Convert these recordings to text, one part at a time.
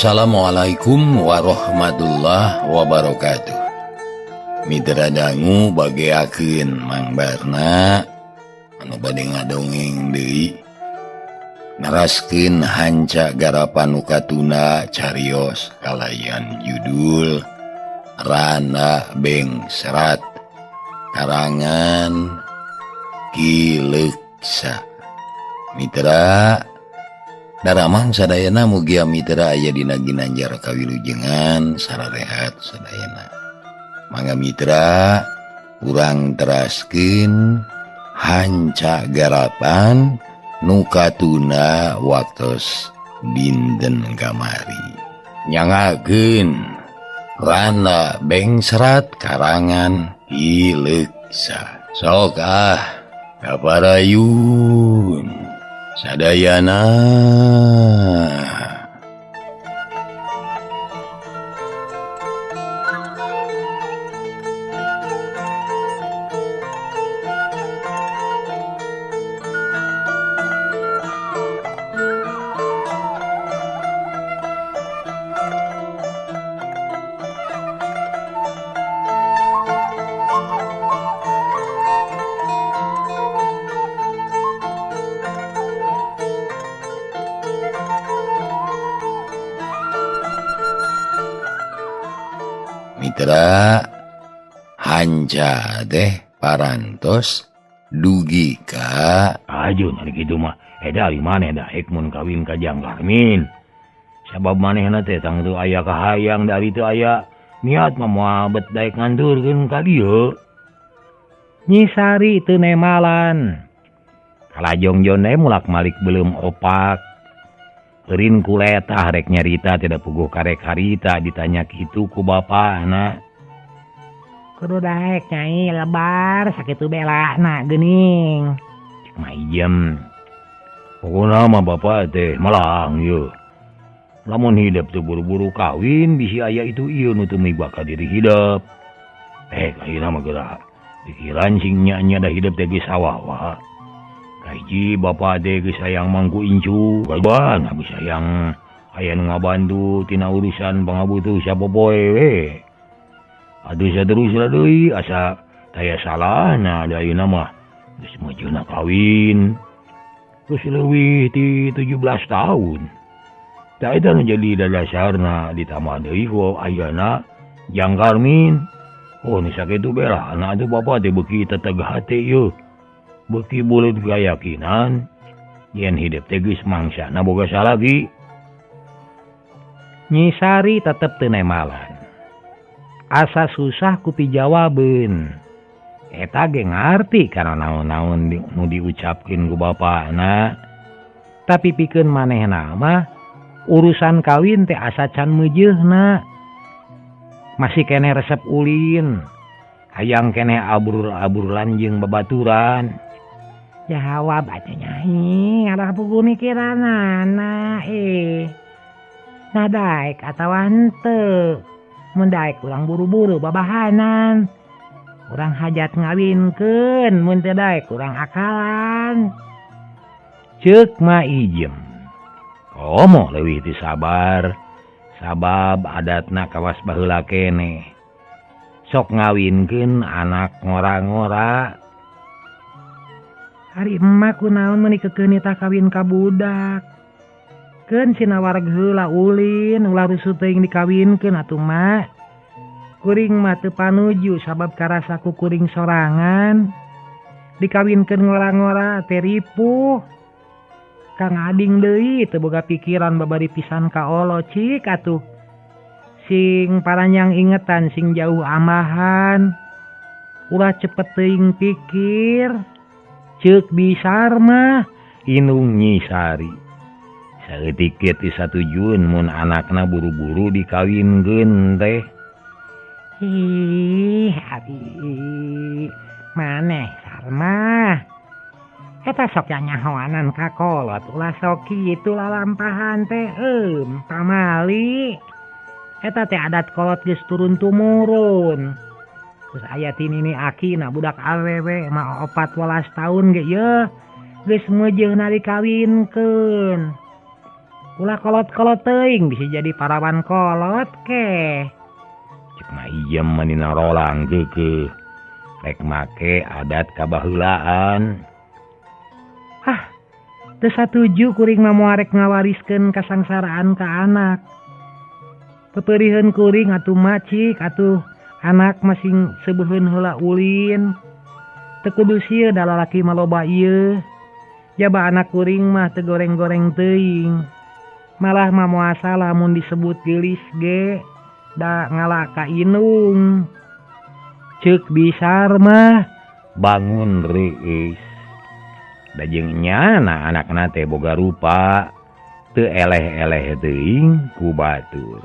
Assalamualaikum warahmatullahi wabarakatuh. Mitra dangu bageakeun Mang Barna anu bade ngadongeng deui neraskeun hanca garapan nu katuna carios kalayan judul Rana Bengserat karangan Ki Leksa. Mitra Daramang sadayana mugia mitra aya dina ginanjar kawilujengan sararehat sadayana. Mangga mitra urang teraskeun hanca garapan nu katuna waktos dinten kamari. Nyangakeun Rana Bengserat karangan Ki Leksa. Sok ah kaparayun sadayana. Mitra hanca teh parantos dugi ka ajun ari kitu mah eta ari maneh da ek mun kawin ka Jang Karmin sabab manehna teh tangtu aya kahayang dari teu aya niat mah moal bet daek ngandurkeun ka dieu. Nyi Sari teu nemalan kalajongjon teh mulak-malik belum opak. Eureun kuletah rek nyarita tidak puguh karek harita ditanya kitu ku bapana. Kudu daek nyai lebar sakitu belana geuning. Cek mah ijem. Pokona mah bapak teh melang yeuh. Lamun hidep teu buru-buru kawin bisi aya itu ieu nu teu mibaka diri hidep. Ayeuna mah geura pikiran sing nya-nya da hidep teh geus sawawa. Kahiji bapak teh geus hayang mangku incu, kaban habis hayang aya nu ngabantu tina urusan pangabutuh sapopoe we. Aduh saterusna deui asa taya salahna da ayeuna mah geus meujeuhna kawin. Geus leuwih ti 17 tahun. Da eta nu jadi dadasarna ditambah deui ku ayana Jang Karmin. Oh nu sakitu belana atuh bapak teh beuki teteg hate yeuh. Beuki buleud kayakinan yen hidep teh geus mangsana boga salagi. Nyi Sari tetep teu nemalan. Asa susah ku pijawabeun. Eta ge ngarti kana naon-naon nu diucapkeun ku bapana. Tapi pikeun manehna mah urusan kawin teh asa can meujeuhna. Masih keneh resep ulin. Hayang keneh abrur-abrulan jeung babaturan. Jawab atuh nyai, arah pugu mikiranana Nah daek atawa henteu. Mun daek urang buru-buru babahanan. Urang hajat ngawinkeun, mun teu daek urang akalan. Ceuk Ma Ijem. Komo leuwih ti sabar, sabab adatna kawas baheula keneh. Sok ngawinkeun anak ngora-ngora. Ari emak kunaon meuni keukeuh nitah kawin ka budak. Keun sinawareg heula ulin ulah rusuh teuing dikawinkeun atuh mak. Kuring mah teu panuju sabab karasa ku kuring sorangan. Dikawinkeun ngora-ngora teh ripuh. Kang ading deui teu boga pikiran babari pisan ka olo cik atuh. Sing paranyang ingetan sing jauh amahan. Ulah cepet teuing pikir. Ceuk bisar mah indung Nyi Sari. Saeutik ge teu satujun mun anakna buru-buru dikawinkeun teh. Ih, abi maneh Sarmah. Eta sok nyahoanan ka kolot ulah sok kitu lalampahan teh pamali. Eta teh adat kolot geus turun tumurun. Terus aya ti nini akina budak awewe mah 14 tahun ge yeuh geus meujeuhna dikawinkeun. Ulah kolot-kolot teuing bisa jadi parawan kolot ke. Cek mah ieu mani narolang geukeuh. Rek make adat kabaheulaan. Ah, teu satuju kuring mah moal rek ngawariskeun kasangsaraan ka anak. Peperiheun kuring atuh macik atuh anak masing seubeheun heula ulin. Teu kudu sieun da lalaki mah loba ieu. Jaba anak kuring mah teu goreng-goreng teuing. Malah mah moal salah mun disebut geulis ge da ngala ka inung. Ceuk Bisar mah bangun reueus. Da jeung nyana anakna teh boga rupa teu eleh-eleh teuing ku batur.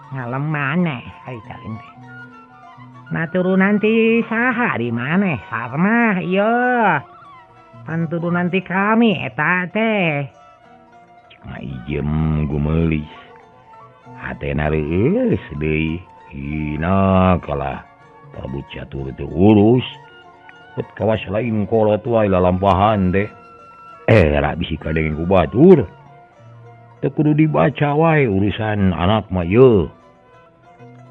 Ngalem maneh ari teh. Nah turunan ti saha di maneh Sarmah ieu. Pan turunan ti kami eta teh. Cek mah ijem gumeulis. Hatena reueus deui. Hina kalah Prabu Catur teu urus. Bet kawas lain kolot wae lalampahan teh. Era bisi kadenge ku batur. Teu kudu dibaca wae urusan anak mah ieu.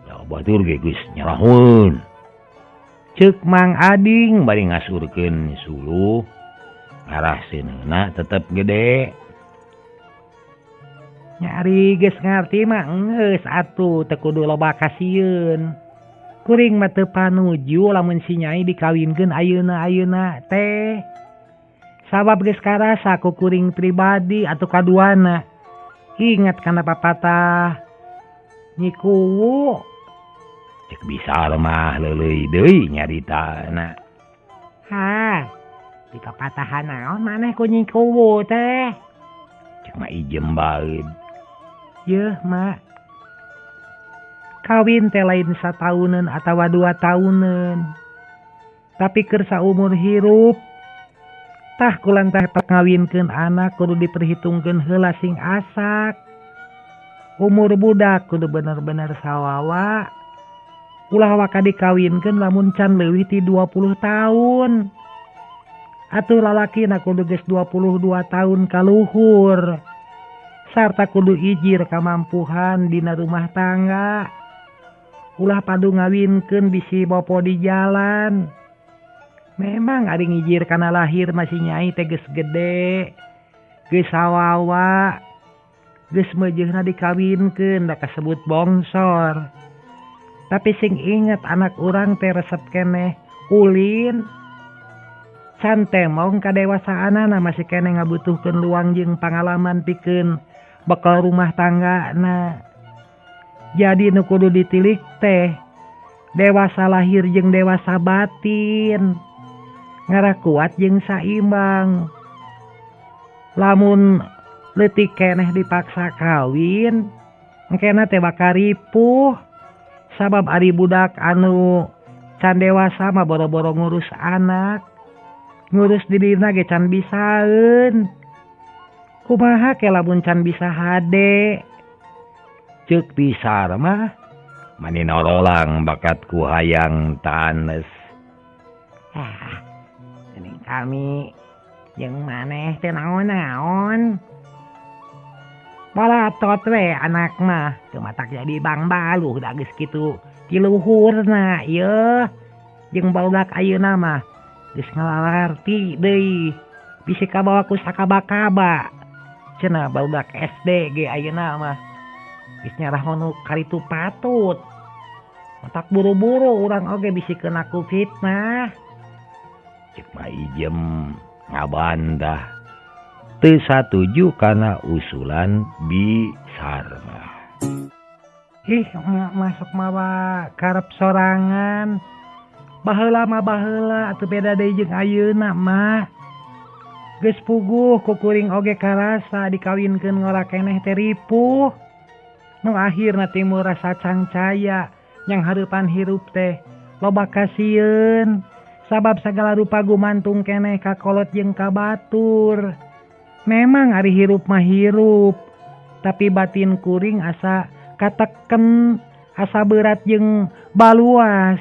Da batur ge geus nyaraheun. Ceuk Mang Ading bari ngasurkeun suluh. Arah seuneuna tetep gede. Nyari geus ngarti mah geus atuh teu kudu loba kasieun. Kuring mah teu panuju lamun si Nyai dikawinkeun ayeuna-ayeuna teh. Sabab geus karasa ku kuring pribadi atuh kaduana. Ingat kana papatah Nyi Kuwu. Cek Bisar mah leuleuy deui nyaritana. Hah, di papatahan naon maneh ku Nyi Kuwu teh? Cek mah ijem baeud. Yeuh mak, kawin teh lain satauneun atawa 2 tauneun, tapi keur saumur hirup. Tah kulantah ngawinkeun anak kudu diperhitungkeun heula sing asak. Umur budak kudu bener-bener sawawa. Ulah waka dikawinkeun lamun can leuwih ti 20 tahun. Atuh lalakina kudu geus 22 tahun kaluhur. Sarta kudu ijir kamampuhan dina rumah tangga. Ulah padu ngawinkeun bisi bopo di jalan. Memang ari ngijir kana lahir masih Nyai teh geus gede, geus sawawa, geus meujeuhna dikawinkeun da kasebut bongsor. Tapi sing inget anak urang teh resep keneh ulin. Can temong kadewasaanana masih keneh ngabutuhkeun luang jeung pangalaman pikeun bekal rumah tanggana. Jadi nu kudu ditilik teh dewasa lahir jeung dewasa batin, ngarah kuat jeung saimbang. Lamun leutik keneh dipaksa kawin, engkena teh bakal ripuh. Sabab ari budak anu can dewasa mah boro-boro ngurus anak, ngurus dirina ge can bisaeun. Kumaha ke lamun can bisa hade? Ceuk Bisar mah mani norolang bakat ku hayang tanes. Ah, geuning kami jeung maneh teh naon-naon. Balatot we anak mah teu matak jadi bang baluh da geus kitu kiluhurna ieu. Jeung barudak ayeuna mah geus ngalalarti deui, bisi kabawa ku sakaba-kaba. Cenah barudak SD ge ayeuna mah geus nyarah nu karitu patut. Matak buru-buru urang oge bisi kena ku fitnah. Cek mah ijem ngabantah. Teu satuju kana usulan Bisar mah. Ih, masuk mawa karep sorangan. Baheula mah baheula atuh beda deui jeung ayeuna mah. Geus puguh ku kuring oge karasa dikawinkeun ngora keneh teh ripuh. Nu akhirna timur rasa cangcaya yang hareupan hirup teh loba kasieun. Sabab sagala rupa gumantung keneh ka kolot jeung ka batur. Memang ari hirup mah hirup, tapi batin kuring asa kateken, asa berat jeung baluas.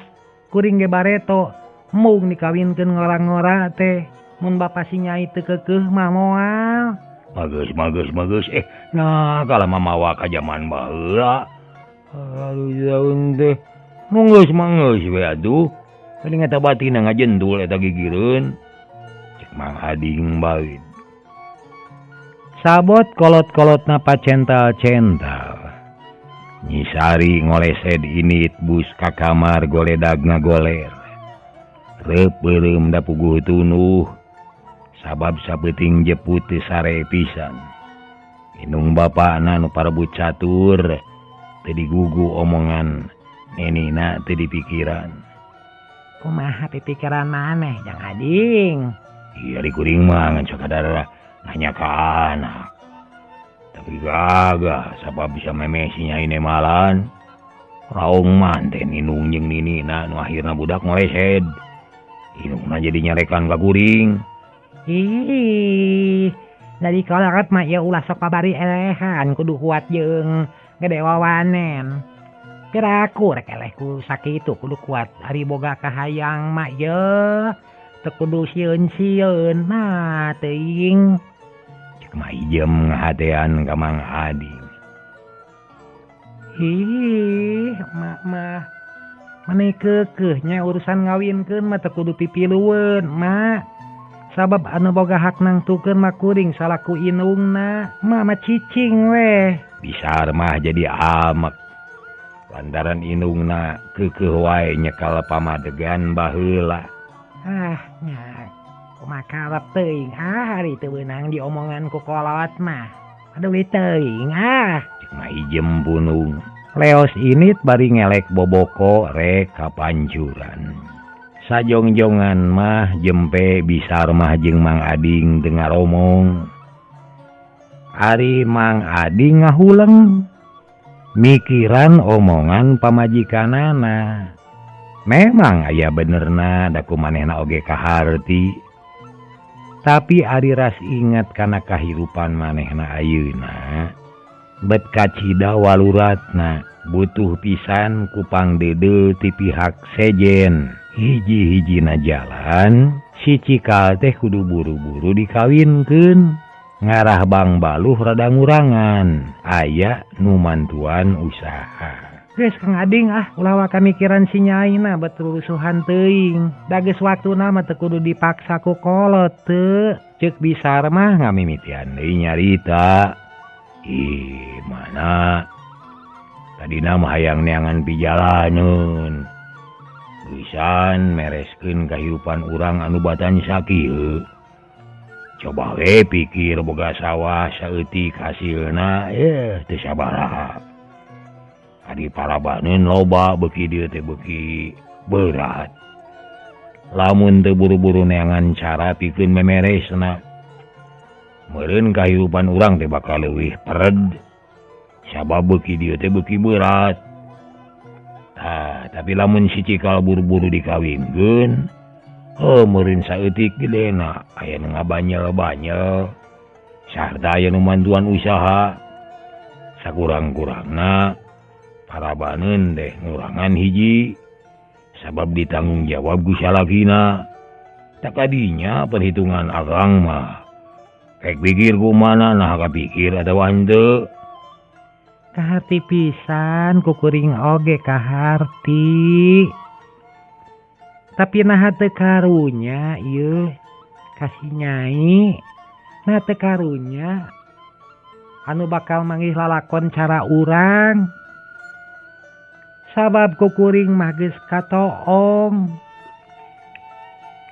Kuring ge bareto mung dikawinkeun ngora-ngora teh. Mun bapa si Nyai teu keukeuh mah moal. Bagus bagus bagus nah kalau mamawa ka zaman baheula. Aduh daun teh munggeus manggeus we atuh. Paling eta batina ngajendul eta gigireun. Cek Mang Ading baeud. Sabot kolot-kolotna pacental-cental. Nyisari ngolesed init bus ka kamar goledag ngagoler. Reup beureum da puguh tunuh. Sabab sapeuting jeput teu sare pisan. Indung bapana nu parebut catur teu digugu omongan nenina teu dipikiran. Kumaha pipikiran maneh Jang Ading? Ieu ari kuring mah ngan sakadar nanya ka anak. Tapi gagah sabab bisa memesi nyai nemalan. Raung manten indung jeung ninina nu akhirna budak ngolesed. Indungna jadi nyarekan ka kuring. Ih, dari kolot mah ieu ulah sok pabari elehan kudu kuat jeung gede wawanen. Piraku rek eleh ku sakitu kudu kuat ari boga kahayang mah ye teu kudu sieun-sieun mah teuing. Cek mah ijem ngahatean ka Mang Ading. Ih, mak mah meni keukeuh nya urusan ngawinkeun mah teu kudu pipilueun mak. Sabab anu boga hak nangtukeun mah kuring salaku indungna, mak mah cicing weh. Bisar mah jadi amek. Lantaran indungna keukeuh wae nyekal pamadegan baheula. Ah, nya kumaha karep teuing ah ari teu beunang diomongan ku kolot mah. Aduh teuing ah. Cek mah ijem punung. Leos init bari ngelek boboko rek ka pancuran. Sajongjongan mah jempe Bisar mah jeung Mang Ading teu ngaromong. Ari Mang Ading ngahuleng mikiran omongan pamajikanana. Memang aya benerna da ku manehna oge kaharti. Tapi ari ras ingat kana kahirupan manehna ayeuna, bet kacida waluratna butuh pisan ku pangdede ti pihak sejen. Hiji-hijina jalan si Cikal teh kudu buru-buru dikawinkeun. Ngarah Bang Baluh rada ngurangan aya nu mantuan usaha. Geus Kang Ading ah ulah waka mikiran si nyaina bet rusuhan teuing. Da geus waktuna mah teu kudu dipaksa ku kolot teu. Ceuk Bisar mah ngamimitian deui nyarita. Ih, mana tadina mah hayang neangan pijalaneun. Pisan mereskeun kahirupan urang anu batan sakieu. Coba we pikir boga sawah saeutik hasilna teu sabaraha. Ari parabaneun loba beuki dieu teh beuki berat. Lamun teu buru-buru neangan cara pikeun memeresna, meureun kahirupan urang teh bakal leuwih pered. Sabab beuki dieu teh beuki berat. Tah, tapi lamun si Cikal buru-buru dikawinkeun, meureun saeutik gedena aya nu ngabanyel-banyel sarta aya nu mantuan usaha. Sakurang-kurangna parabaneun teh ngurangan hiji sabab ditanggung jawab ku salakina. Tak kadinya perhitungan akang mah rek pikir kumana nah kapikir atawa henteu. Kaharti pisan kukuring oge kaharti. Tapi naha teu karunya ieu kasih nyai. Nah teu karunya anu bakal manggih lalakon cara urang. Sabab kukuring mah geus katoong.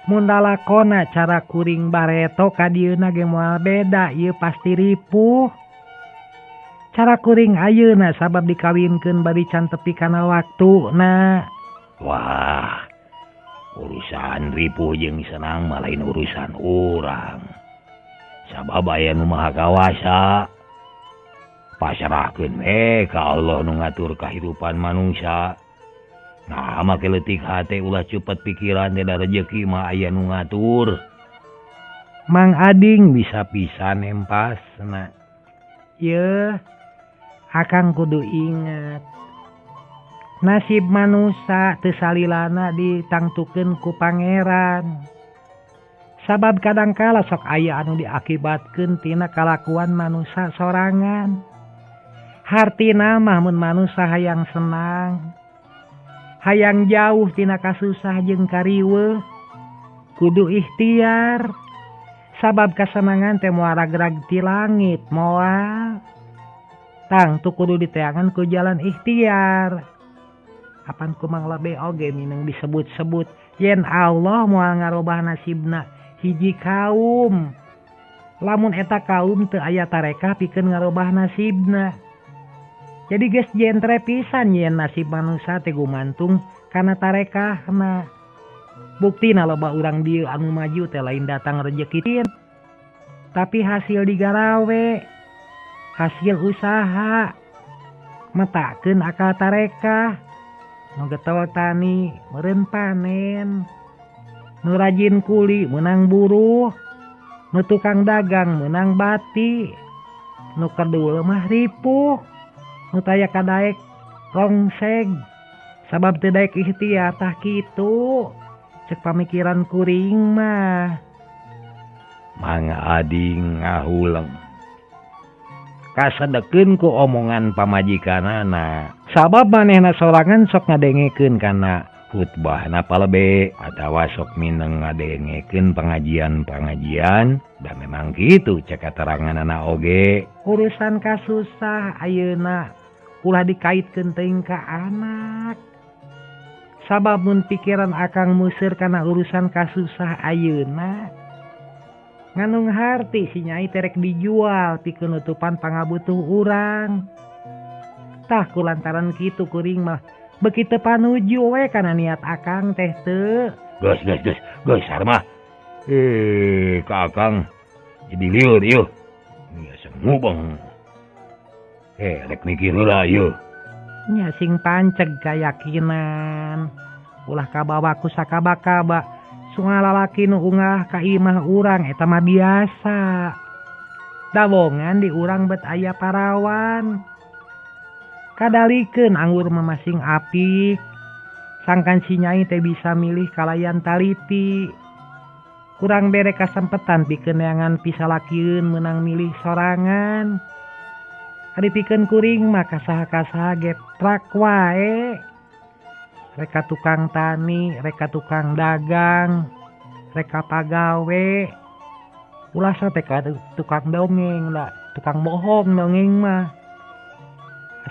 Mun lalakonna cara kuring bareto ka dieuna ge moal beda ieu pasti ripuh. Cara kuring ayeuna sabab dikawinkeun bari can tepi kana waktuna. Wah, urusan ripuh jeung senang mah lain urusan urang. Sabab aya nu maha kawasa. Pasrahkeun we ka Allah nu ngatur kahirupan manungsa. Nah, make leutik hate ulah cepet pikiran teh da rejeki mah aya nu ngatur. Mang Ading bisa pisan empasna. Yeuh, akang kudu ingat. Nasib manusia teu salilana ditangtukeun ku pangeran. Sabab kadangkala sok aya anu diakibatkeun tina kalakuan manusia sorangan. Hartina mah mun manusia hayang senang, hayang jauh tina kasusah jeung kariweuh, kudu ikhtiar. Sabab kasenangan teh moal ragrag ti langit moal. Tangtu kudu diteangan ku jalan ikhtiar. Apan ku Mang Lebe oge mineng disebut-sebut yen Allah moal ngarobah nasibna hiji kaum. Lamun eta kaum teu aya tarekah pikeun ngarobah nasibna. Jadi geus jentre pisan yen nasib manusia teh gumantung kana tarekahna. Buktina loba urang dieu anu maju teh lain datang rejeki, tapi hasil digarawe, hasil usaha, metakeun akal tarekah. Nu getol tani meureun panen, nu rajin kuli meunang buruh, nu tukang dagang meunang bati, nu kedul mah ripuh, nu taya kadaek rongseg. Sabab teu daek ikhtiar tah kitu. Cek pamikiran kuring mah. Mang Ading ngahuleng kasadekeun ku omongan pamajikanana. Sabab manehna sorangan sok ngadengekeun kana khutbahna palebe atawa sok mineng ngadengekeun pengajian-pengajian. Da memang kitu cek kateranganana oge. Urusan kasusah ayeuna ulah dikaitkeun teuing ka anak. Sabab mun pikiran akang museur kana urusan kasusah ayeuna, nganung harti si nyai terek dijual pikeun nutupan pangabutuh urang. Tah kulantaran kitu kuring mah beuki teu panuju we kana niat akang teh teu. Geus geus geus geus sarmah. Ka akang jadi lieur ieu. Biasa ngubeng. Rek mikir heula ieu. Nya sing panceg kayakinan. Ulah kabawa ku sakaba-kaba. Sunga lalaki nu ungah ka imah urang eta mah biasa. Dabongan di urang bet aya parawan. Kadalikeun anggur memasing apik. Sangkan si nyai teh bisa milih kalayan taliti. Kurang bere kasempetan pikeun neangan pisalakieun meunang milih sorangan. Ari pikeun kuring mah kasaha-kasaha ge trak wae. Reka tukang tani, reka tukang dagang, reka pagawe. Ulah sampe ka tukang dongeng lah, tukang bohong dongeng mah.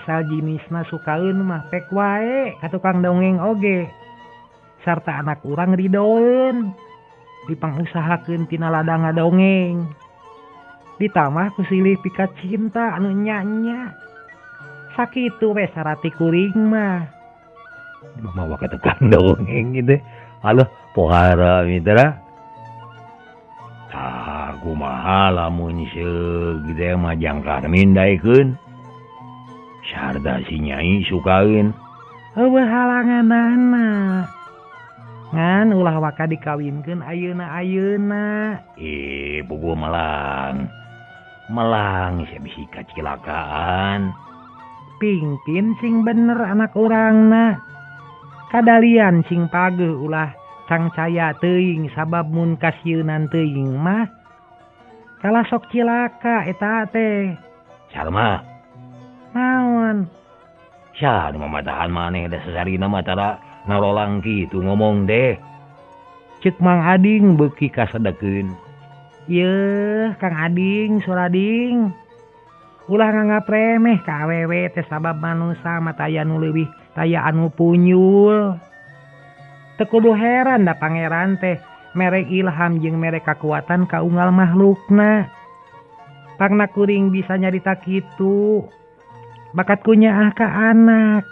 Asal jinisna sukaeun mah pek wae ka tukang dongeng oge. Sarta anak urang ridoeun, dipangusahakeun tina ladang ngadongeng. Ditambah ku silih pika cinta anu nya-nya. Sakitu we sarati kuring mah. Mama ka tukang dongeng gitu. Halo, pohara mitra. Tah kumaha lamun seug teh mah jang Karmin daekeun. Sarda si nyai sukaeun. Eueuh halanganana. Ngan ulah waka dikawinkeun ayeuna-ayeuna. Puguh melang. Melang sia bisi kacilakaan. Pingpin sing bener anak urangna. Kadalian sing pageuh ulah cangcaya teuing sabab mun kasieunan teuing mah kalah sok cilaka eta teh. Salma. Naon? Sia nu mamatahan maneh da sasarina mah tara ngarolang kitu ngomong deh. Ceuk Mang Ading beuki kasadekeun. Yeuh, Kang Ading, Surading. Ulah nganggap remeh ka awewe teh sabab manusa mah taya nu leuwih taya anu punyul. Teu kudu heran da pangeran teh mere ilham jeung mere kakuatan ka unggal makhlukna. Pangna kuring bisa nyarita kitu. Bakat kunyaah ka anak.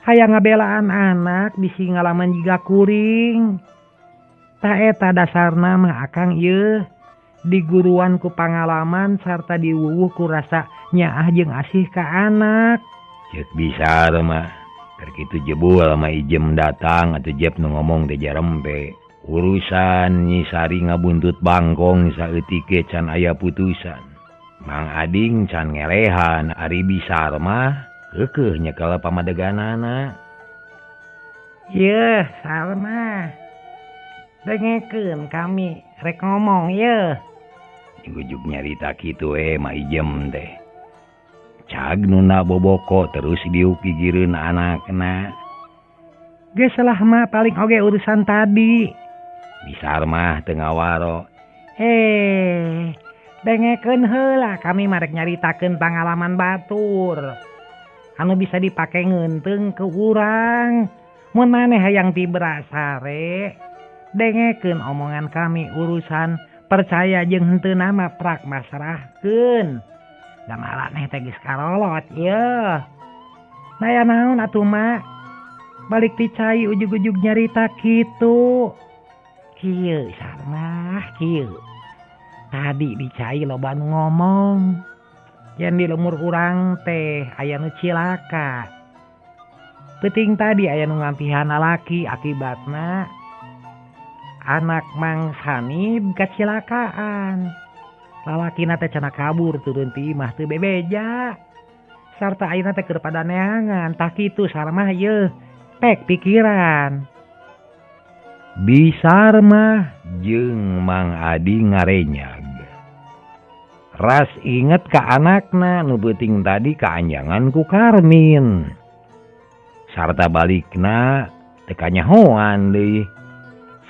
Hayang ngabelaan anak bisi ngalaman jiga kuring. Tah eta dasarna mah akang ieu diguruan ku pangalaman sarta diwuwuh ku rasa nyaah jeung asih ka anak. Ceuk bisa mah. Keur kitu jebul mah Ijem datang atuh Jep nu ngomong teh jarempe. Urusan Nyi Sari ngabuntut bangkong saeutik ge can aya putusan. Mang Ading can ngelehan ari Bisar mah keukeuh nyekel pamadeganana. Yeuh, Salma. Dengekeun kami rek ngomong ye. Ujug nyarita kitu Ma Ijem teh. Cag nuna boboko terus diuk gigireun anakna. Geus lah mah paling oge urusan tadi. Bisar mah teu ngawaro. Dengekeun heula kami marek nyaritakeun pangalaman batur. Anu bisa dipake ngeunteung ke urang. Mun maneh hayang tibra sare, dengekeun omongan kami urusan percaya jeung henteu nama prak masrahkeun. Da maraneh teh geus karolot yeuh. Naya naon atuh mak? Balik ti cai ujug-ujug nyarita kitu. Kieu sarmah kieu. Tadi di cai loba nu ngomong. Yen di lemur urang teh aya nu cilaka. Peuting tadi aya nu ngampihan lalaki akibatna anak Mang Sanib kacilakaan. Lalakina teh cenah kabur turun ti imah teu bebeja. Sarta ayeuna teh keur pada neangan, tah kitu sarmah yeuh pek pikiran. Bisar mah jeung Mang Adi ngarenyag. Ras inget ka anakna nu peuting tadi kaanjangan ku Karmin. Sarta balikna teu kanyahoan deui.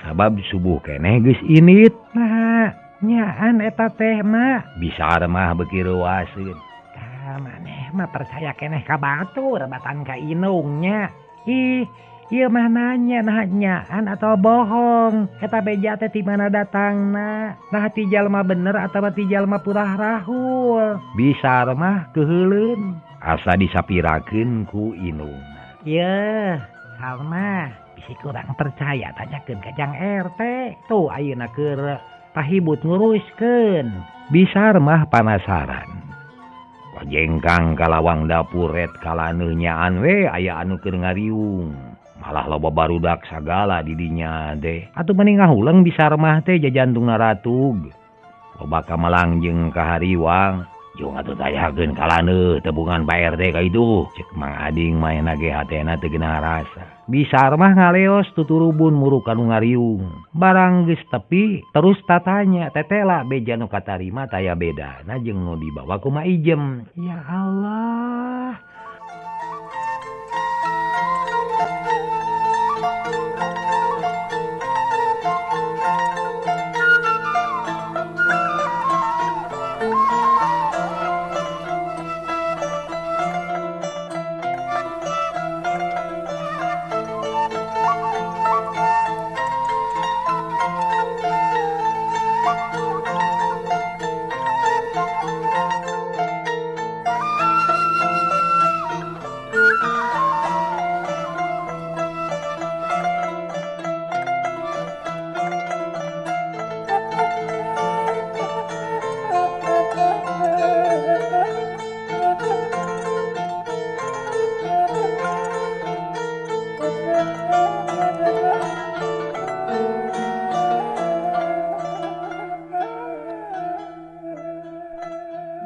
Sabab subuh keneh geus init. Nah, nyaan eta teh mak. Bisar mah beuki reuaseun. Tah maneh mah percaya keneh ka batur batan ka inungnya. Ih, ieu mah nanya nah nyaan atau bohong. Eta beja teh ti mana datangna? Nah ti jalma bener atawa ti jalma purah rahul. Bisar mah keuheuleun asa disapirakeun ku inungna. Yeuh, Salma bisi kurang percaya tanyakeun ka Jang RT. Tuh ayeuna keur pahibut nguruskeun. Bisar mah panasaran. Wajengkang kalawang dapur ret kalaneuh nyaan we aya anu keur ngariung. Malah loba barudak sagala di dinya teh. Atuh mending ngahuleng Bisar mah teh jajantungna ratug. Loba kamalang jeung kahariwang. Jung atuh tayakeun kalaneuh tebungan Pak RT ka itu. Cek Mang Ading maena ge hatena teu geunah rasa. Bisar mah ngaleos tuturubun muruk kanu ngariung. Barang geus tepi terus tatanya tetela beja nu katarima taya bedana jeung nu dibawa ku Ma Ijem. Ya Allah.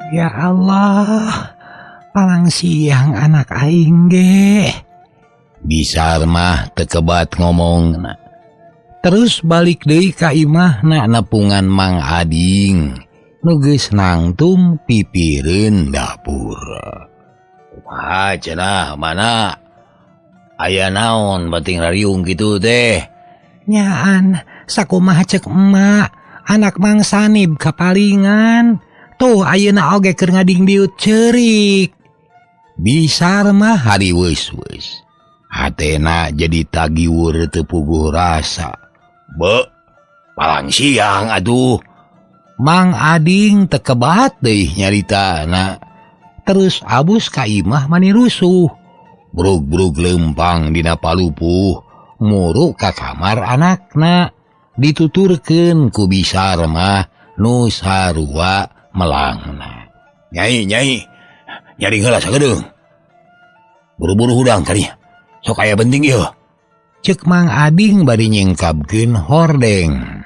Ya Allah, palang siang anak aing ge. Bisar mah tekebat ngomongna. Terus balik deui ka imahna nepungan Mang Ading. Nu geus nangtung pipireun dapur. Kumaha cenah mana? Aya naon bating rariung kitu teh? Nyaan sakumaha cek emak, anak Mang Sanib kapalingan. Tuh ayeuna oge keur ngadingdiut ceurik. Bisar mah hariweus-weus. Hatena jadi tagiwur teu puguh rasa. Be, palang siang atuh. Mang Ading teu kebat deui nyaritana. Terus abus ka imah mani rusuh. Brug-brug lempang dina palupuh, muruk ka kamar anakna. Dituturkeun ku Bisar mah nu sarua melangna. Nyai, nyai, nyaring heula sagedeung. Buru-buru hudang tadi. Sok aya penting ieu. Cek Mang Ading bari nyengkabkeun hordeng.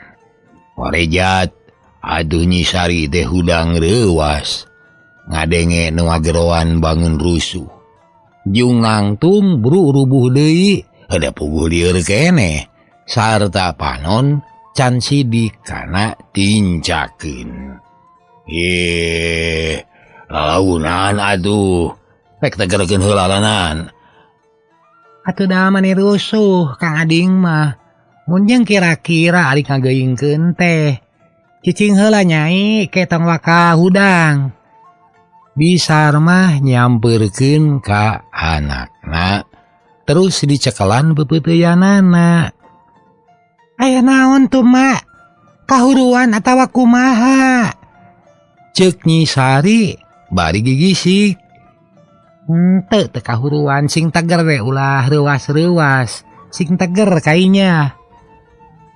Warejat, aduh Nyi Sari teh hudang reuwas. Ngadenge nu ngageroan bangun rusuh. Jung nangtung buru rubuh deui, heuda puguh lieur keneh. Sarta panon Can sidik kana tincakeun. Ih, lalaunan atuh. Rek tegerkeun heula lalanan. Atuh da mani rusuh Kang Ading mah. Mun jeung kira-kira ari ngageuingkeun teh. Cicing heula nyai ke tong waka hudang. Bisar mah nyamperkeun ka anakna terus dicekelan pepeuteyanana. Aya naon tuh mak? Kahuruan atawa kumaha? Ceuk Nyi Sari bari gigisik. Henteu teu kahuruan sing teger we ulah reuas-reuas. Sing teger kainya.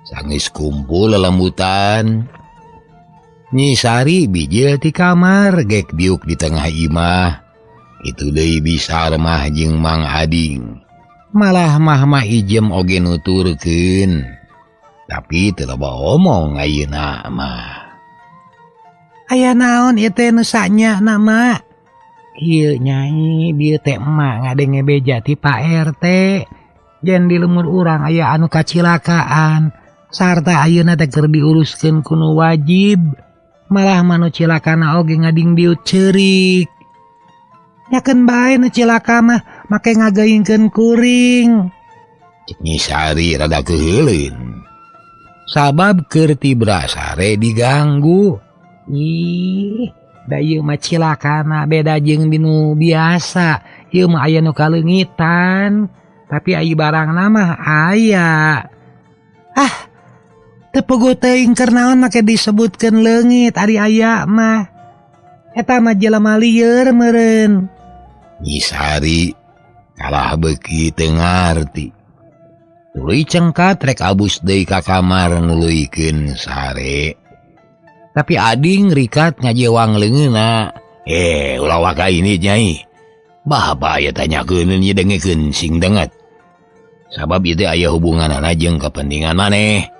Sanggeus kumpul lelembutan. Nyi Sari bijil ti kamar gek diuk di tengah imah. Itu deui Bisar mah jeung Mang Ading. Malah mah ijem oge nuturkeun. Tapi teu loba omong ayeuna mah. Aya naon ieu teh nu sanya na mak? Kieu nyai bieu teh emak ngadenge beja ti Pak RT. Yen di lemur urang aya anu kacilakaan sarta ayeuna teh keur diuruskeun ku nu wajib. Malah mah nu cilakana oge ngadingdiut ceurik. Nyakeun bae nu cilaka mah make ngageuingkeun kuring. Cek Nyi Sari rada keuheuleun. Sabab keur tibra sare diganggu. Ih, da ieu mah cilakana beda jeung dinu biasa. Ieu mah aya nu kaleungitan, tapi ai barangna mah aya. Ah, teu puguh teuing keur naon make disebutkeun leungit ari aya mah. Eta mah jelema lieur meureun. Nyi Sari kalah beuki teu ngarti. Tuluy cengkat rek abus deui ka kamar nuluykeun sare. Tapi Ading rikat ngajewang leungeunna. Ulah waka ini nyai. Bah aya tanyakeun ieu dengekeun sing denget. Sabab ieu teh aya hubunganana jeung kepentingan maneh.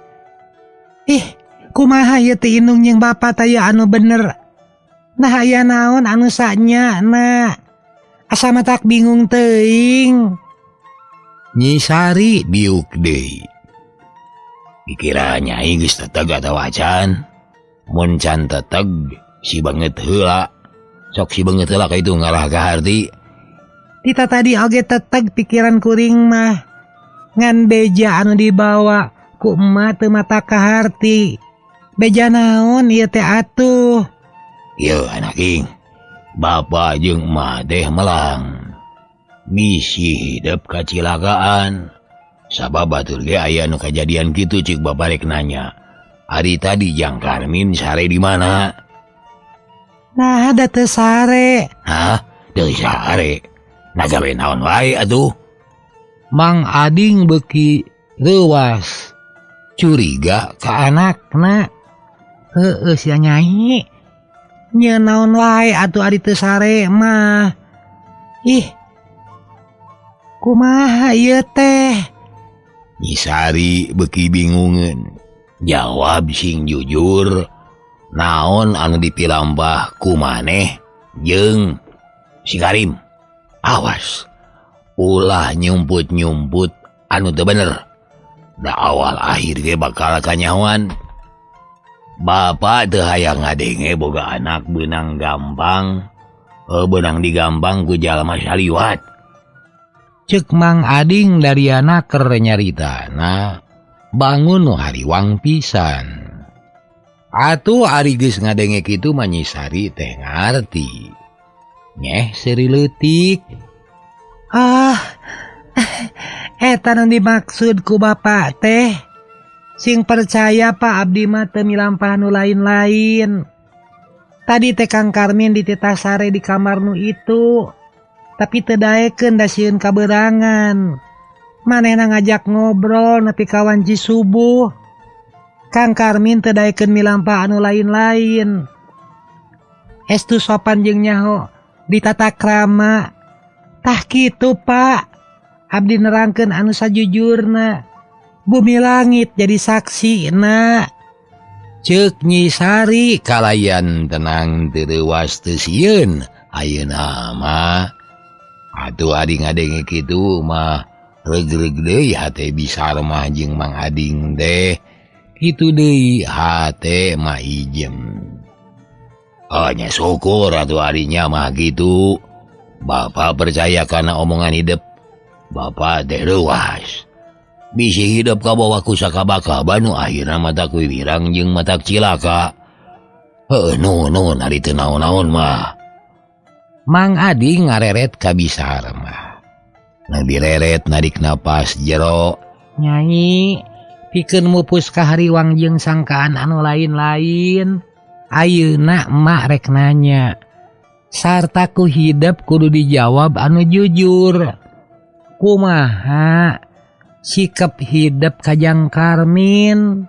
Ih, kumaha ieu teh indung jeung bapa taya anu bener. Nah aya naon anu sanya na. Asa matak bingung teuing. Nyi Sari diuk deui. Dikira nyai geus teteg atawa acan. Mun can teteg si banget heula. Sok si banget heula ka itu ngarah ka harti. Tita tadi oge teteg pikiran kuring mah. Ngan beja anu dibawa ku emak teu mata ka harti. Beja naon ieu teh atuh? Ieu anak ing. Bapa jeung emak teh melang. Misi hidup kacilakaan. Sabab batur ge aya nu kajadian kitu cik bapa rek nanya. Ari tadi Jang Karmin sare di mana? Nah, da teu sare. Hah? Teu sare. Nagawe naon wae atuh? Mang Ading beuki reuas. Curiga ka anakna. Heueuh sia nyai. Nya naon wae atuh ari teu sare mah. Ih. Kumaha ieu teh? Nyi Sari beuki bingungeun. Jawab sing jujur, naon anu dipilampah ku maneh jeung si Karim. Awas, ulah nyumput-nyumput anu teu bener. Da awal akhir ge bakal kanyahoan. Bapak teu hayang ngadenge boga anak beunang gampang, beunang digampang ku jalma saliwat. Cek Mang Ading dariana keur nyaritana bangun nu hariwang pisan. Atuh ari geus ngadenge kitu mah Nyi Sari teh ngarti. Nyeh seuri leutik. Ah, eta nu dimaksud ku bapak teh. Sing percaya Pak abdi mah teu milampah nu lain-lain. Tadi teh Kang Karmin dititah sare di kamar nu itu. Tapi teu daekeun da sieun kaberangan. Manehna ngajak ngobrol nepi ka wanci subuh. Kang Karmin teu daekeun milampah anu lain-lain. Estu sopan jeung nyaho ditata krama. Tah kitu Pak. Abdi nerangkeun anu sajujurna. Bumi langit jadi saksi na. Ceuk Nyi Sari kalayan tenang teu reuas teu sieun ayeuna mah. Atuh ari ngadenge kitu mah regreg deui hate Bisar mah jeung Mang Ading teh. Kitu deui hate mah ijem. Oh nya syukur atuh arinya mah kitu. Bapak percaya karena omongan hidup. Bapak teh leuwas. Bisi hidup kabawa ku sakabaka nu akhirna matak wirang jeung matak cilaka. Heuh nuhun ari teu naon-naon mah. Mang Adi ngareret ka Bisar mah. Nu direret narik napas jero. Nyai, pikeun mupus ka hariwang jeung sangkaan anu lain-lain. Ayeuna emak rek nanya. Sarta ku hidep kudu dijawab anu jujur. Kumaha sikap hidep kajang Karmin?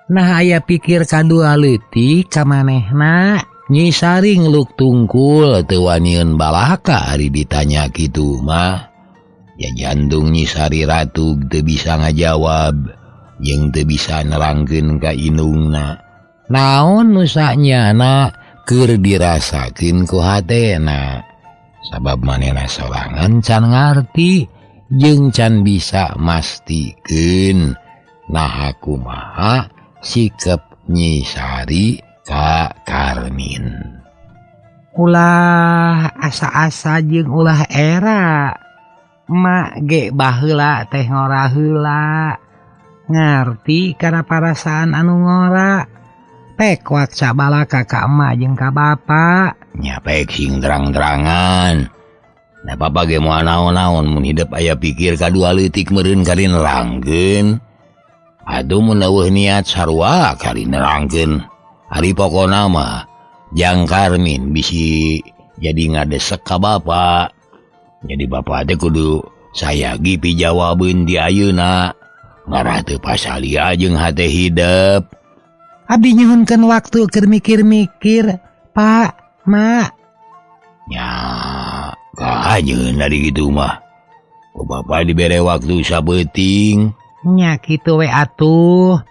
Nah aya pikir kadua leutik ka manehna. Nyi Sari ngeluk tungkul teu waniun balaka ari ditanya kitu mah. Ya jantung Nyi Sari ratug teu bisa ngajawab jeung teu bisa nerangkeun ka indungna. Naon nu sanyana keur dirasakeun ku hatena. Sabab manehna sorangan can ngarti jeung can bisa mastikeun naha kumaha sikap Nyi Sari ka Karmin. Ulah asa-asa jeung ulah era. Mak ge baheula teh ngora heula. Ngarti kana parasaan anu ngora. Pek wakca balaka ka emak jeung ka bapa. Nya pek sing terang-terangan. Da papa ge moal naon-naon mun hidep aya pikir kadua leutik meureun kali nerangkeun. Aduh mun eueuh niat sarua kali nerangkeun. Ari pokona mah jang Karmin bisi jadi ngadesek ka bapa. Jadi bapa teh kudu sayagi pijawabeun di ayeuna. Ngarah teu pasalia jeung hate hidep. Abdi nyuhunkeun waktu keur mikir-mikir, Pak, Mak. Nya, kahajeun ari kitu mah. Ku bapa dibere waktu sabeuting. Nya kitu we atuh.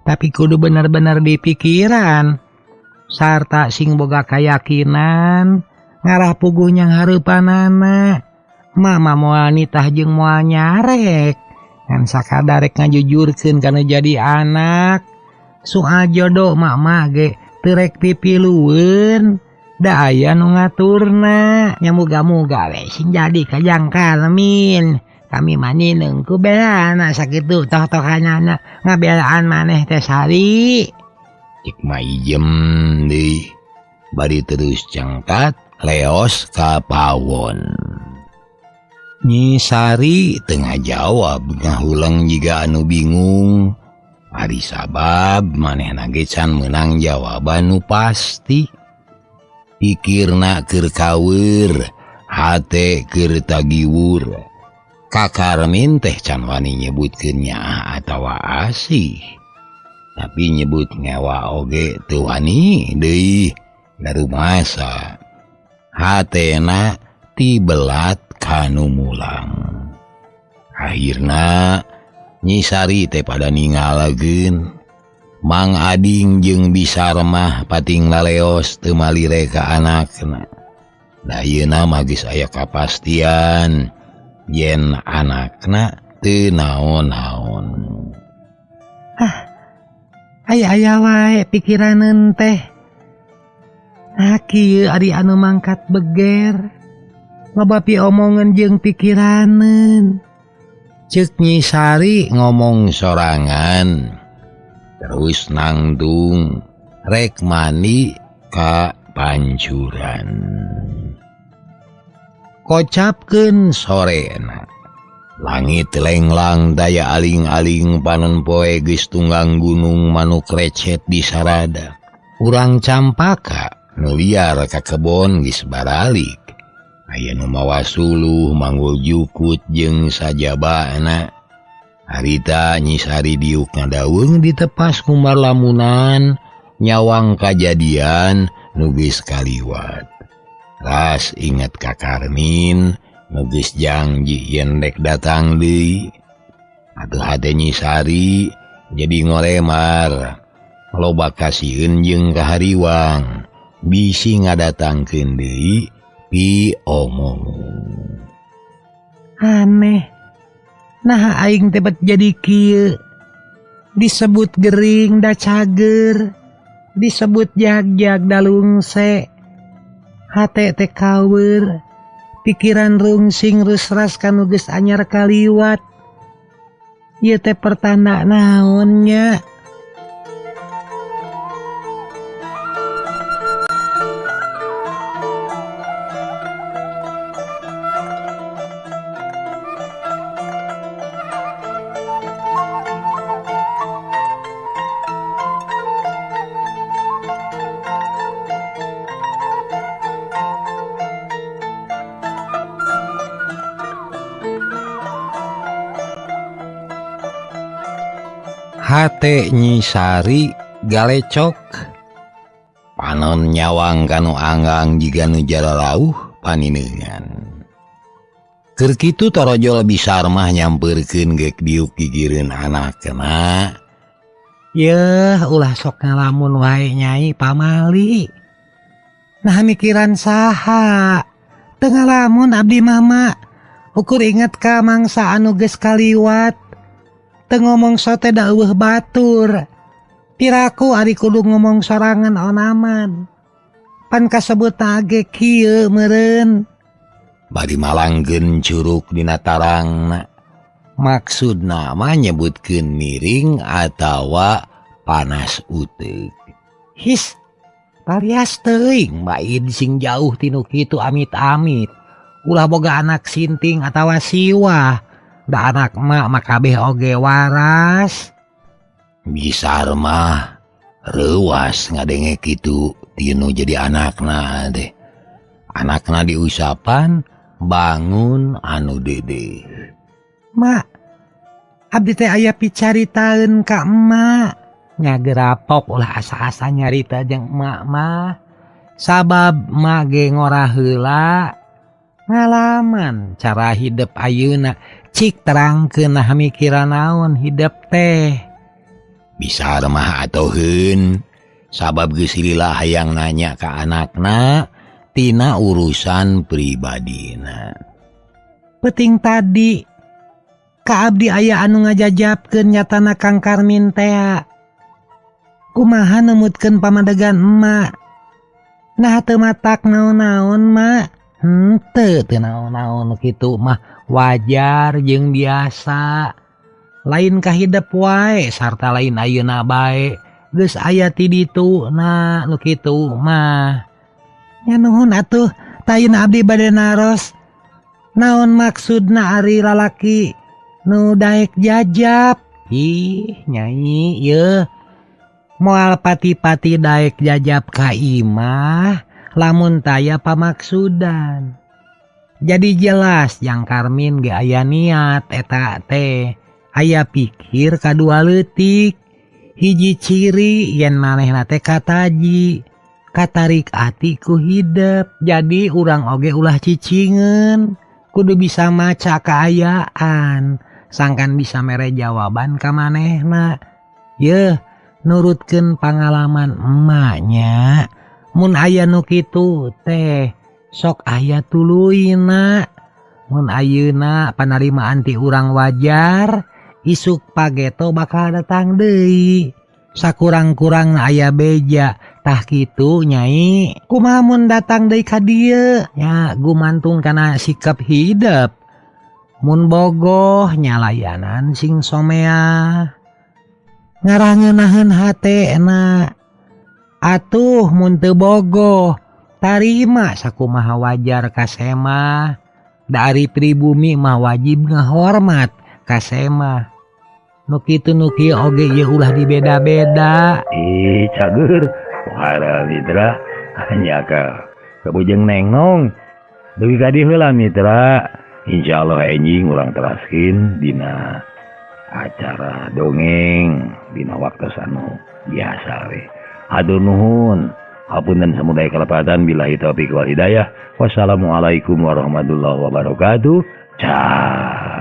Tapi kudu bener-bener dipikiran sarta sing boga kayakinan ngarah puguh nyang hareupanana. Mama moal nitah jeung moal nyarek ngan sakadarek ngajujurkeun kana jadi anak. Soal jodoh mama ge teu rek pipilueun da aya nu ngaturna. Nya muga-muga we sing jadi kajang Karmin. Kami manineng ku belana sakitu toh-tohanana ngabelaan maneh teh Sari. Cik mah ijem deui bari terus cangkat leos ka pawon. Nyi Sari teu ngajawab ngahuleng jiga anu bingung. Ari sabab manehna ge can meunang jawaban nu pasti. Pikirna keur kaweur, hate keur tagiwur. Ka Karmin teh can wani nyebutkeun nyaah atawa asih. Tapi nyebut ngewa oge teu wani deui darumasa. Hatena tibelat kanu mulang. Akhirna Nyi Sari teh pada ningalageun. Mang Ading jeung Bisar mah pating laleos teu malire ka anakna. Da ayeuna mah geus aya kapastian yen anakna teu naon-naon. Ah, aya-aya wae pikiraneun teh. Nah kieu ari anu mangkat beger. Loba piomongeun jeung pikiraneun. Ceuk Nyi Sari ngomong sorangan. Terus nangtung rek mandi ka pancuran. Kocapkeun sorena. Langit lenglang daya aling-aling panon poe geus tunggang gunung manuk lecet di sarada. Urang Campaka nu liar ka kebon geus baralik. Aya nu mawa suluh manggul jukut jeung sajabana. Harita Nyi Sari diuk ngadaweung ditepas ku marlamunan nyawang kajadian nu geus kaliwat. Ras inget ka Karmin nu geus janji yen rek datang deui. Atuh hate Nyi Sari jadi ngoremar. Loba kasieun jeung kahariwang bisi ngadatangkeun deui pi omong. Aneh. Nah aing teh bet jadi kieu. Disebut gering da cager, disebut jagjag da lungse. Hate teh kaweur, pikiran rungsing rusras kanu geus anyar kaliwat. Ieu teh pertanda naonnya? Hate Nyi Sari galecok, panon nyawang kanu anggang jiga nu jalalauh paninengan. Keur kitu torojol Bisar mah nyampeurkeun geuk diuk gigireun anakna. Yeuh, ulah sok ngalamun wae Nyai pamali. Nah mikiran saha? Teu ngalamun abdi mama. Ukur inget ka mangsa anu geus kaliwat. Teu ngomong sote da eueuh batur. Piraku ari kudu ngomong sorangan onaman. Pan kasebut ge kieu meureun. Bari malangkeun curug dina tarangna. Maksudna mah nyebutkeun miring atawa panas uteuk. His, parias teuing baid sing jauh tinu kitu amit-amit. Ulah boga anak sinting atawa siwah. Da anak emak mah kabeh oge waras. Bisar mah reuwas ngadenge kitu tinu jadi anakna teh. Anakna diusapan bangun anu dede. Mak, abdi teh aya picaritaeun ka emak. Nya gerapok ulah asa-asa nyarita jeung emak mah. Sabab emak ge ngora heula ngalaman cara hidep ayeuna. Cik terangkeun nah mikiran naon hidep teh. Bisar mah atoheun sabab geus lila hayang nanya ka anakna tina urusan pribadina. Peting tadi ka abdi aya anu ngajajabkeun nyatana Kang Karmin tea. Kumaha nemutkeun pamadegan emak? Nah teu matak naon-naon mak. Henteu teu naon-naon kitu mah wajar jeung biasa. Lain kahidep wae sarta lain ayeuna bae geus aya ti ditu na nu kitu mah. Nya nuhun atuh tayeuna abdi bade naros. Naon maksudna ari lalaki nu daek jajab? Ih Nyai yeuh moal pati-pati daek jajab ka imah lamun taya pamaksudan. Jadi jelas yang Karmin ge aya niat eta teh aya pikir kadua leutik. Hiji ciri yen manehna teh kataji katarik ati ku hidep. Jadi urang oge ulah cicingeun, kudu bisa maca kaayaan sangkan bisa mere jawaban ka manehna. Yeuh nurutkeun pangalaman emaknya. Mun aya nu kitu teh sok aya tuluyna. Mun ayeuna panarimaan ti urang wajar, isuk pageto bakal datang deui. Sakurang-kurang aya beja tah kitu Nyai. Kumaha mun datang deui ka dieu? Nya gumantung kana sikap hidep. Mun bogoh nyalayanan sing somea. Ngarangeunaheun hatena. Atuh mun teu bogoh tarima sakumaha wajar ka semah. Dari pribumi mah wajib ngahormat ka semah. Nu kitu nu kieu oge ieu ulah dibeda-beda. Ih cager, wahara mitra hanya ka kabujeng nengnong. Dugi ka dieu heula mitra. Insyaallah enjing urang teraskeun dina acara dongeng dina waktu anu biasa we. Hatur nuhun. Hapunten samudaya kalepatan billahi taufik wal hidayah. Wassalamualaikum warahmatullahi wabarakatuh. Ciao.